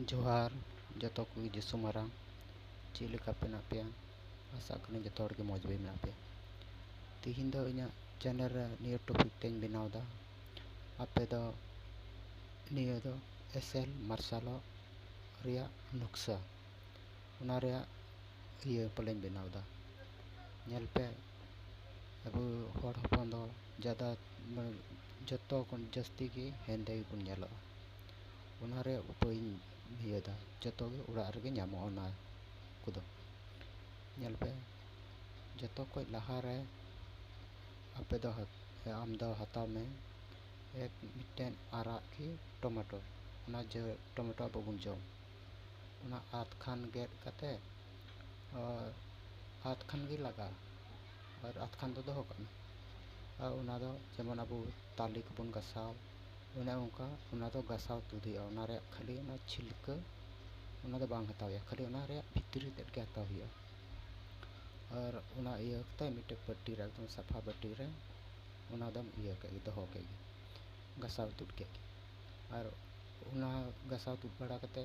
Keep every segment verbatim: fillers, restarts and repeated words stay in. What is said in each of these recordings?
ᱡᱚᱦᱟᱨ ᱡᱚᱛᱚ ᱠᱚᱜᱮ, ᱡᱤᱥᱩ ᱢᱟᱨᱟᱝ᱾ ᱪᱮᱫ ᱞᱮᱠᱟ ᱯᱮ ᱢᱮᱱᱟᱜ ᱯᱮᱭᱟ? ᱟᱥᱟᱜ ᱠᱟᱹᱱᱟᱹᱧ ᱡᱚᱛᱚ ᱦᱚᱲ ᱜᱮ ᱢᱚᱡᱽ ᱜᱮ ᱢᱮᱱᱟᱜ ᱯᱮᱭᱟ᱾ ᱛᱤᱦᱤᱧ ᱫᱚ ᱤᱧᱟᱹᱜ channel ᱨᱮ ᱱᱤᱭᱟᱹ topic ᱛᱮᱧ ᱵᱮᱱᱟᱣ ᱮᱫᱟ᱾ ᱟᱯᱮ ᱫᱚ ᱱᱤᱭᱟᱹ ᱫᱚ ᱮᱥᱮᱞ ᱢᱟᱨᱥᱟᱞᱚᱜ ᱨᱮᱭᱟᱜ ᱱᱩᱠᱥᱟ, ᱚᱱᱟ ᱨᱮᱭᱟᱜ ᱤᱭᱟᱹ ᱯᱟᱞᱮᱧ ᱵᱮᱱᱟᱣ ᱮᱫᱟ᱾ ᱧᱮᱞ ᱯᱮ, ᱟᱵᱚ ᱦᱚᱲ ᱦᱚᱯᱚᱱ ᱫᱚ ᱡᱟᱫᱟ, ᱢᱟᱱᱮ, ᱡᱚᱛᱚ ᱠᱷᱚᱱ ᱡᱟᱹᱥᱛᱤ ᱜᱮ ᱦᱮᱸᱫᱮ ᱜᱮᱵᱚᱱ ᱧᱮᱞᱚᱜᱼᱟ᱾ ᱚᱱᱟ ᱨᱮᱭᱟᱜ ᱩᱯᱟᱹᱭ ᱤᱧ ᱤᱭᱟᱹᱭᱮᱫᱟ, ᱡᱚᱛᱚ ᱜᱮ ᱚᱲᱟᱜ ᱨᱮᱜᱮ ᱧᱟᱢᱚᱜᱼᱟ ᱚᱱᱟ ᱠᱚᱫᱚ᱾ ᱧᱮᱞ ᱯᱮ, ᱡᱚᱛᱚ ᱠᱷᱚᱱ ᱞᱟᱦᱟ ᱨᱮ ᱟᱯᱮ ᱫᱚ ᱦᱟᱛ-, ᱟᱢ ᱫᱚ ᱦᱟᱛᱟᱣ ᱢᱮ ᱮᱠ ᱢᱤᱫᱴᱮᱱ ᱟᱨᱟᱜ ᱜᱮ ᱴᱚᱢᱮᱴᱳ, ᱚᱱᱟ ᱡᱮ ᱴᱚᱢᱮᱴᱳ ᱟᱵᱚ ᱵᱚᱱ ᱡᱚᱢ, ᱚᱱᱟ ᱟᱛ ᱠᱷᱟᱱ ᱜᱮᱫ ᱠᱟᱛᱮ, ᱟᱨ ᱟᱛ ᱠᱷᱟᱱ ᱜᱮ ᱞᱟᱜᱟᱜᱼᱟ, ᱟᱨ ᱟᱛ ᱠᱷᱟᱱ ᱫᱚ ᱫᱚᱦᱚ ᱠᱟᱜ ᱢᱮ᱾ ᱟᱨ ᱚᱱᱟ ᱫᱚ ᱡᱮᱢᱚᱱ ᱟᱵᱚ ᱛᱟᱞᱮ ᱠᱚᱵᱚᱱ ᱜᱟᱥᱟᱣ, ᱚᱱᱮ ᱚᱱᱠᱟ ᱚᱱᱟ ᱫᱚ ᱜᱟᱥᱟᱣ ᱛᱩᱫ ᱦᱩᱭᱩᱜᱼᱟ᱾ ᱚᱱᱟ ᱨᱮᱭᱟᱜ ᱠᱷᱟᱹᱞᱤ ᱚᱱᱟ ᱪᱷᱤᱞᱠᱟᱹ, ᱚᱱᱟ ᱫᱚ ᱵᱟᱝ ᱦᱟᱛᱟᱣ ᱦᱩᱭᱩᱜᱼᱟ, ᱠᱷᱟᱹᱞᱤ ᱚᱱᱟ ᱨᱮᱭᱟᱜ ᱵᱷᱤᱛᱨᱤ ᱛᱮᱫ ᱜᱮ ᱦᱟᱛᱟᱣ ᱦᱩᱭᱩᱜᱼᱟ᱾ ᱟᱨ ᱚᱱᱟ ᱤᱭᱟᱹ ᱠᱟᱛᱮ ᱢᱤᱫᱴᱮᱡ ᱵᱟᱹᱴᱤ ᱨᱮ, ᱮᱠᱫᱚᱢ ᱥᱟᱯᱷᱟ ᱵᱟᱹᱴᱤ ᱨᱮ ᱚᱱᱟ ᱫᱚᱢ ᱤᱭᱟᱹ ᱠᱮᱫ ᱜᱮ, ᱫᱚᱦᱚ ᱠᱮᱫ ᱜᱮ, ᱜᱟᱥᱟᱣ ᱛᱩᱫ ᱠᱮᱫ ᱜᱮ᱾ ᱟᱨ ᱚᱱᱟ ᱜᱟᱥᱟᱣ ᱛᱩᱫ ᱵᱟᱲᱟ ᱠᱟᱛᱮ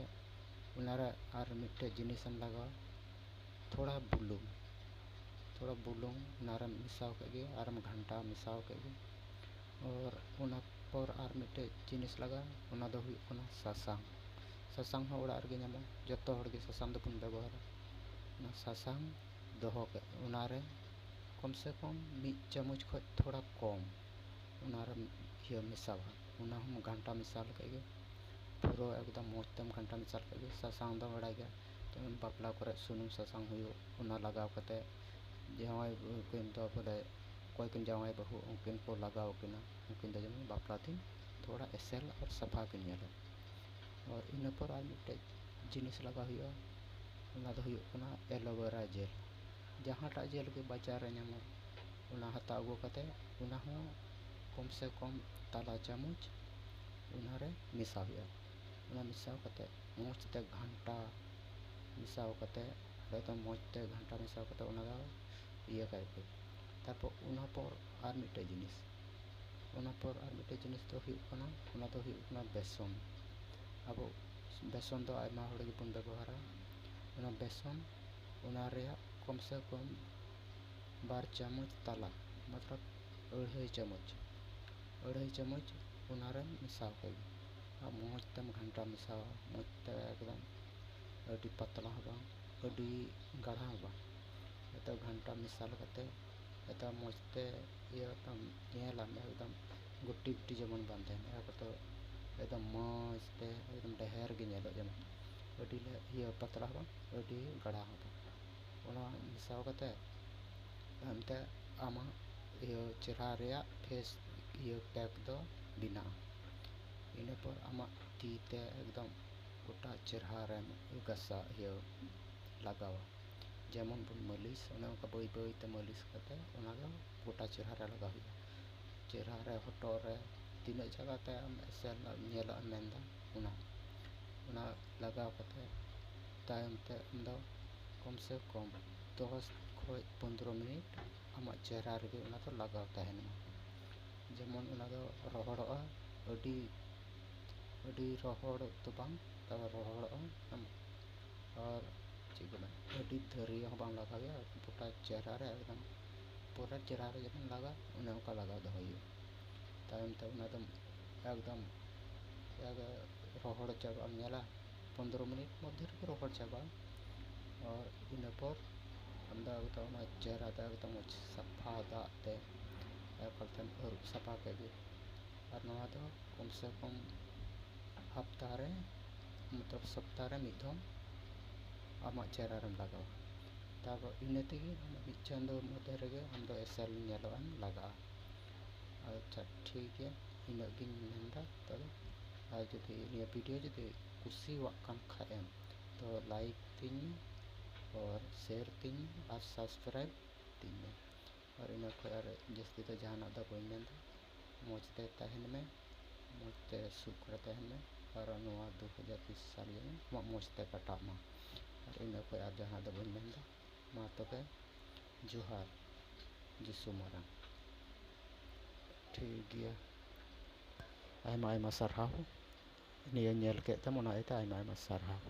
ᱚᱱᱟ ᱨᱮ ᱟᱨ ᱢᱤᱫᱴᱮᱡ ᱡᱤᱱᱤᱥ ᱮᱢ ᱞᱟᱜᱟᱣᱟ, ᱛᱷᱚᱲᱟ ᱵᱩᱞᱩᱝ, ᱛᱷᱚᱲᱟ ᱵᱩᱞᱩᱝ ᱚᱱᱟ ᱨᱮᱢ ᱢᱮᱥᱟᱣ ᱠᱮᱫ ᱜᱮ, ᱟᱨᱮᱢ ᱜᱷᱟᱱᱴᱟ ᱢᱮᱥᱟᱣ ᱠᱮᱫ ᱜᱮ᱾ ᱟᱨ ᱚᱱᱟ ᱯᱚᱨ ᱟᱨ ᱢᱤᱫᱴᱮᱡ ᱡᱤᱱᱤᱥ ᱞᱟᱜᱟᱜᱼᱟ, ᱚᱱᱟ ᱫᱚ ᱦᱩᱭᱩᱜ ᱠᱟᱱᱟ ᱥᱟᱥᱟᱝ᱾ ᱥᱟᱥᱟᱝ ᱦᱚᱸ ᱚᱲᱟᱜ ᱨᱮᱜᱮ ᱧᱟᱢᱚᱜᱼᱟ, ᱡᱚᱛᱚ ᱦᱚᱲ ᱜᱮ ᱥᱟᱥᱟᱝ ᱫᱚᱵᱚᱱ ᱵᱮᱵᱚᱦᱟᱨᱟ᱾ ᱚᱱᱟ ᱥᱟᱥᱟᱝ ᱫᱚᱦᱚ ᱠᱮᱫ, ᱚᱱᱟ ᱨᱮ ᱠᱚᱢ ᱥᱮ ᱠᱚᱢ ᱢᱤᱫ ᱪᱟᱢᱚᱪ ᱠᱷᱚᱱ ᱛᱷᱚᱲᱟ ᱠᱚᱢ ᱚᱱᱟ ᱨᱮᱢ ᱤᱭᱟᱹ ᱢᱮᱥᱟᱣᱟ᱾ ᱚᱱᱟ ᱦᱚᱸᱢ ᱜᱷᱟᱱᱴᱟ ᱢᱮᱥᱟ ᱞᱮᱠᱷᱟᱡ ᱜᱮ, ᱯᱩᱨᱟᱹ ᱮᱠᱫᱚᱢ ᱢᱚᱡᱽ ᱛᱮᱢ ᱜᱷᱟᱱᱴᱟ ᱢᱮᱥᱟ ᱞᱮᱠᱷᱟᱡ ᱜᱮ᱾ ᱥᱟᱥᱟᱝ ᱫᱚ ᱵᱟᱲᱟᱭ ᱜᱮᱭᱟ, ᱡᱮᱢᱚᱱ ᱵᱟᱯᱞᱟ ᱠᱚᱨᱮ ᱥᱩᱱᱩᱢ ᱥᱟᱥᱟᱝ ᱦᱩᱭᱩᱜ, ᱚᱱᱟ ᱞᱟᱜᱟᱣ ᱠᱟᱛᱮ ᱡᱟᱶᱟᱭ ᱠᱤᱱ ᱫᱚ ᱵᱚᱞᱮ ᱚᱠᱚᱭ ᱠᱤᱱ ᱡᱟᱶᱟᱭ ᱵᱟᱹᱦᱩ, ᱩᱱᱠᱤᱱ ᱠᱚ ᱞᱟᱜᱟᱣ ᱠᱤᱱᱟ, ᱩᱱᱠᱤᱱ ᱫᱚ ᱡᱮᱢᱚᱱ ᱵᱟᱯᱞᱟ ᱫᱤᱱ ᱛᱷᱚᱲᱟ ᱮᱥᱮᱞ ᱟᱨ ᱥᱟᱯᱷᱟ ᱠᱤᱱ ᱧᱮᱞᱚᱜ᱾ ᱟᱨ ᱤᱱᱟᱹ ᱯᱚᱨ ᱟᱨ ᱢᱤᱫᱴᱮᱡ ᱡᱤᱱᱤᱥ ᱞᱟᱜᱟᱣ ᱦᱩᱭᱩᱜᱼᱟ, ᱚᱱᱟ ᱫᱚ ᱦᱩᱭᱩᱜ ᱠᱟᱱᱟ ᱮᱞᱳᱵᱮᱨᱟ ᱡᱮᱞ᱾ ᱡᱟᱦᱟᱸᱴᱟᱜ ᱡᱮᱞ ᱜᱮ ᱵᱟᱡᱟᱨ ᱨᱮ ᱧᱟᱢᱚᱜ, ᱚᱱᱟ ᱦᱟᱛᱟᱣ ᱟᱹᱜᱩ ᱠᱟᱛᱮ ᱚᱱᱟ ᱦᱚᱸ ᱠᱚᱢ ᱥᱮ ᱠᱚᱢ ᱛᱟᱞᱟ ᱪᱟᱢᱚᱪ ᱚᱱᱟ ᱨᱮ ᱢᱮᱥᱟ ᱦᱩᱭᱩᱜᱼᱟ᱾ ᱚᱱᱟ ᱢᱮᱥᱟᱣ ᱠᱟᱛᱮ ᱢᱚᱡᱽ ᱛᱮ ᱜᱷᱟᱱᱴᱟ ᱢᱮᱥᱟᱣ ᱠᱟᱛᱮ, ᱮᱠᱫᱚᱢ ᱢᱚᱡᱽ ᱛᱮ ᱜᱷᱟᱱᱴᱟ ᱢᱮᱥᱟᱣ ᱠᱟᱛᱮ ᱚᱱᱟ ᱫᱚ ᱤᱭᱟᱹ ᱠᱟᱭ ᱯᱮ᱾ ᱛᱟᱨᱯᱚᱨ ᱚᱱᱟ ᱯᱚᱨ ᱟᱨ ᱢᱤᱫᱴᱮᱡ ᱡᱤᱱᱤᱥ, ᱚᱱᱟ ᱯᱚᱨ ᱟᱨ ᱢᱤᱫᱴᱮᱡ ᱡᱤᱱᱤᱥ ᱫᱚ ᱦᱩᱭᱩᱜ ᱠᱟᱱᱟ, ᱚᱱᱟ ᱫᱚ ᱦᱩᱭᱩᱜ ᱠᱟᱱᱟ ᱵᱮᱥᱚᱱ᱾ ᱟᱵᱚ ᱵᱮᱥᱚᱱ ᱫᱚ ᱟᱭᱢᱟ ᱦᱚᱲ ᱜᱮᱵᱚᱱ ᱵᱮᱵᱚᱦᱟᱨᱟ᱾ ᱚᱱᱟ ᱵᱮᱥᱚᱱ, ᱚᱱᱟ ᱨᱮᱭᱟᱜ ᱠᱚᱢ ᱥᱮ ᱠᱚᱢ ᱵᱟᱨ ᱪᱟᱢᱚᱪ ᱛᱟᱞᱟ, ᱢᱚᱛᱞᱚᱵ ᱟᱹᱲᱦᱟᱹᱭ ᱪᱟᱢᱚᱪ, ᱟᱹᱲᱦᱟᱹᱭ ᱪᱟᱢᱚᱪ ᱚᱱᱟᱨᱮᱢ ᱢᱮᱥᱟᱣ ᱠᱮᱫ ᱜᱮ᱾ ᱟᱨ ᱢᱚᱡᱽ ᱛᱮᱢ ᱜᱷᱟᱱᱴᱟ ᱢᱮᱥᱟᱣᱟ, ᱢᱚᱡᱽ ᱛᱮ ᱮᱠᱫᱚᱢ, ᱟᱹᱰᱤ ᱯᱟᱛᱞᱟ ᱦᱚᱸ ᱵᱟᱝ, ᱟᱹᱰᱤ ᱜᱟᱲᱦᱟ ᱦᱚᱸ ᱵᱟᱝ, ᱮᱛᱚ ᱜᱷᱟᱱᱴᱟ ᱢᱮᱥᱟ ᱞᱮᱠᱟᱛᱮ ᱮᱛᱚ ᱢᱚᱡᱽ ᱛᱮ ᱤᱭᱟᱹ ᱛᱟᱢ, ᱧᱮᱞᱟᱢ ᱮᱠᱫᱚᱢ ᱜᱩᱴᱤ ᱜᱩᱴᱤ ᱡᱮᱢᱚᱱ ᱵᱟᱝ ᱛᱟᱦᱮᱱ, ᱮᱠᱫᱚᱢ ᱢᱚᱡᱽ ᱛᱮ ᱮᱠᱫᱚᱢ ᱰᱷᱮᱨ ᱜᱮ ᱧᱮᱞᱚᱜ, ᱡᱮᱢᱚᱱ ᱟᱹᱰᱤ ᱞᱮ-, ᱤᱭᱟᱹ ᱯᱟᱛᱞᱟ ᱦᱚᱸ ᱵᱟᱝ, ᱟᱹᱰᱤ ᱜᱟᱲᱦᱟ ᱦᱚᱸ ᱵᱟᱝ᱾ ᱚᱱᱟ ᱢᱮᱥᱟᱣ ᱠᱟᱛᱮ ᱮᱱᱛᱮ ᱟᱢᱟᱜ ᱤᱭᱟᱹ ᱪᱮᱦᱨᱟ ᱨᱮᱭᱟᱜ ᱯᱷᱮᱥ ᱤᱭᱟᱹ ᱯᱮᱠ ᱫᱚ ᱵᱮᱱᱟᱜᱼᱟ᱾ ᱤᱱᱟᱹ ᱯᱚᱨ ᱟᱢᱟᱜ ᱛᱤ ᱛᱮ ᱮᱠᱫᱚᱢ ᱜᱚᱴᱟ ᱪᱮᱦᱨᱟ ᱨᱮᱢ ᱜᱷᱟᱥᱟᱣ ᱤᱭᱟᱹ ᱞᱟᱜᱟᱣᱟ᱾ ᱡᱮᱢᱚᱱ ᱵᱚᱱ ᱢᱟᱹᱞᱤᱥ, ᱚᱱᱮ ᱚᱱᱠᱟ ᱵᱟᱹᱭ ᱵᱟᱹᱭ ᱛᱮ ᱢᱟᱹᱞᱤᱥ ᱠᱟᱛᱮ ᱚᱱᱟ ᱫᱚ ᱜᱚᱴᱟ ᱪᱮᱦᱨᱟ ᱨᱮ ᱞᱟᱜᱟᱣ ᱦᱩᱭᱩᱜᱼᱟ᱾ ᱪᱮᱦᱨᱟ ᱨᱮ ᱦᱚᱴᱚᱜ ᱨᱮ ᱛᱤᱱᱟᱹᱜ ᱡᱟᱭᱜᱟ ᱛᱮ ᱟᱢ ᱮᱥᱮᱞ ᱧᱮᱞᱚᱜ ᱮᱢ ᱢᱮᱱᱫᱟ, ᱚᱱᱟ, ᱚᱱᱟ ᱞᱟᱜᱟᱣ ᱠᱟᱛᱮ ᱛᱟᱭᱚᱢ ᱛᱮ ᱟᱢ ᱫᱚ ᱠᱚᱢ ᱥᱮ ᱠᱚᱢ ᱫᱚᱥ ᱠᱷᱚᱱ ᱯᱚᱱᱫᱽᱨᱚ ᱢᱤᱱᱤᱴ ᱟᱢᱟᱜ ᱪᱮᱦᱨᱟ ᱨᱮᱜᱮ ᱚᱱᱟ ᱫᱚ ᱞᱟᱜᱟᱣ ᱛᱟᱦᱮᱱ ᱢᱟ᱾ ᱡᱮᱢᱚᱱ ᱚᱱᱟ ᱫᱚ ᱨᱚᱦᱚᱲᱚᱜᱼᱟ, ᱟᱹᱰᱤ, ᱟᱹᱰᱤ ᱨᱚᱦᱚᱲ ᱫᱚ ᱵᱟᱝ, ᱛᱚᱵᱮ ᱨᱚᱦᱚᱲᱚᱜᱼᱟ᱾ ᱟᱨ ᱪᱮᱫ ᱠᱚ ᱢᱮᱱᱟ, ᱟᱹᱰᱤ ᱫᱷᱟᱹᱨᱭᱟᱹ ᱦᱚᱸ ᱵᱟᱝ ᱞᱟᱜᱟᱣ ᱦᱩᱭᱩᱜᱼᱟ, ᱜᱚᱴᱟ ᱪᱮᱦᱨᱟ ᱨᱮ ᱮᱠᱫᱚᱢ ᱯᱩᱨᱟᱹ ᱪᱮᱦᱨᱟ ᱨᱮ ᱡᱮᱢᱚᱱ ᱞᱟᱜᱟᱜ, ᱚᱱᱮ ᱚᱱᱠᱟ ᱞᱟᱜᱟᱣ ᱫᱚᱦᱚᱭ ᱦᱩᱭᱩᱜᱼᱟ᱾ ᱛᱟᱭᱚᱢ ᱛᱮ ᱚᱱᱟ ᱫᱚ ᱮᱠᱫᱚᱢ ᱨᱚᱦᱚᱲ ᱪᱟᱵᱟᱜ ᱮᱢ ᱧᱮᱞᱟ, ᱯᱚᱱᱫᱽᱨᱚ ᱢᱤᱱᱤᱴ ᱢᱚᱫᱽᱫᱷᱮ ᱨᱮᱜᱮ ᱨᱚᱦᱚᱲ ᱪᱟᱵᱟᱜᱼᱟ᱾ ᱟᱨ ᱤᱱᱟᱹ ᱯᱚᱨ ᱟᱢ ᱫᱚ ᱮᱠᱫᱚᱢ ᱚᱱᱟ ᱪᱮᱦᱨᱟ ᱫᱚ ᱮᱠᱫᱚᱢ ᱥᱟᱯᱷᱟ ᱫᱟᱜ ᱛᱮ ᱮᱠᱟᱞ ᱛᱮᱢ ᱟᱹᱨᱩᱵ ᱥᱟᱯᱷᱟ ᱠᱮᱫ ᱜᱮ᱾ ᱟᱨ ᱱᱚᱣᱟ ᱫᱚ ᱠᱚᱢ ᱥᱮ ᱠᱚᱢ ᱦᱟᱯᱛᱟ ᱨᱮ, ᱢᱚᱛᱞᱚᱵ ᱥᱚᱯᱛᱟ ᱨᱮ ᱢᱤᱫ ᱫᱷᱟᱣ ᱟᱢᱟᱜ ᱪᱮᱦᱨᱟ ᱨᱮᱢ ᱞᱟᱜᱟᱣᱟ᱾ ᱛᱟᱨᱯᱚᱨ ᱤᱱᱟᱹ ᱛᱮᱜᱮ ᱢᱤᱫ ᱪᱟᱸᱫᱚ ᱢᱚᱫᱽᱫᱷᱮ ᱨᱮᱜᱮ ᱟᱢ ᱫᱚ ᱮᱥᱮᱞ ᱧᱮᱞᱚᱜ ᱮᱢ ᱞᱟᱜᱟᱜᱼᱟ᱾ ᱟᱪᱪᱷᱟ, ᱴᱷᱤᱠ ᱜᱮᱭᱟ, ᱤᱱᱟᱹᱜ ᱜᱤᱧ ᱢᱮᱱᱫᱟ᱾ ᱛᱚᱵᱮ ᱟᱨ ᱡᱩᱫᱤ ᱱᱤᱭᱟᱹ ᱵᱷᱤᱰᱤᱭᱳ ᱡᱩᱫᱤ ᱠᱩᱥᱤᱭᱟᱜ ᱠᱟᱱ ᱠᱷᱟᱡ ᱮᱢ, ᱛᱚ ᱞᱟᱭᱤᱠ ᱛᱤᱧ ᱢᱮ, ᱟᱨ ᱥᱮᱭᱟᱨ ᱛᱤᱧ ᱢᱮ, ᱟᱨ ᱥᱟᱵᱥᱠᱨᱟᱭᱤᱵ ᱛᱤᱧ ᱢᱮ᱾ ᱟᱨ ᱤᱱᱟᱹ ᱠᱷᱚᱡ ᱟᱨ ᱡᱟᱹᱥᱛᱤ ᱫᱚ ᱡᱟᱦᱟᱱᱟᱜ ᱫᱚ ᱵᱟᱹᱧ ᱢᱮᱱᱫᱟ᱾ ᱢᱚᱡᱽ ᱛᱮ ᱛᱟᱦᱮᱱ ᱢᱮ, ᱢᱚᱡᱽ ᱛᱮ ᱥᱩᱠ ᱨᱮ ᱛᱟᱦᱮᱱ ᱢᱮ, ᱟᱨ ᱱᱚᱣᱟ ᱫᱩ ᱦᱟᱡᱟᱨ ᱯᱚᱸᱪᱤᱥ ᱥᱟᱞ ᱡᱮᱢᱚᱱ ᱟᱢᱟᱜ ᱢᱚᱡᱽ ᱛᱮ ᱠᱟᱴᱟᱜ ᱢᱟ᱾ ᱟᱨ ᱤᱱᱟᱹ ᱠᱷᱚᱡ ᱟᱨ ᱡᱟᱦᱟᱱᱟᱜ ᱫᱚ ᱵᱟᱹᱧ ᱢᱮᱱᱫᱟ᱾ ᱢᱟ ᱛᱚᱵᱮ, ᱡᱚᱦᱟᱨ, ᱡᱤᱥᱩ ᱢᱟᱨᱟᱝ᱾ ᱴᱷᱤᱠ ᱜᱮᱭᱟ, ᱟᱭᱢᱟ ᱟᱭᱢᱟ ᱥᱟᱨᱦᱟᱣ᱾ ᱱᱤᱭᱟᱹ ᱧᱮᱞ ᱠᱮᱫ ᱛᱮᱢ, ᱚᱱᱟ ᱤᱭᱟᱹᱛᱮ ᱟᱭᱢᱟ ᱟᱭᱢᱟ ᱥᱟᱨᱦᱟᱣ᱾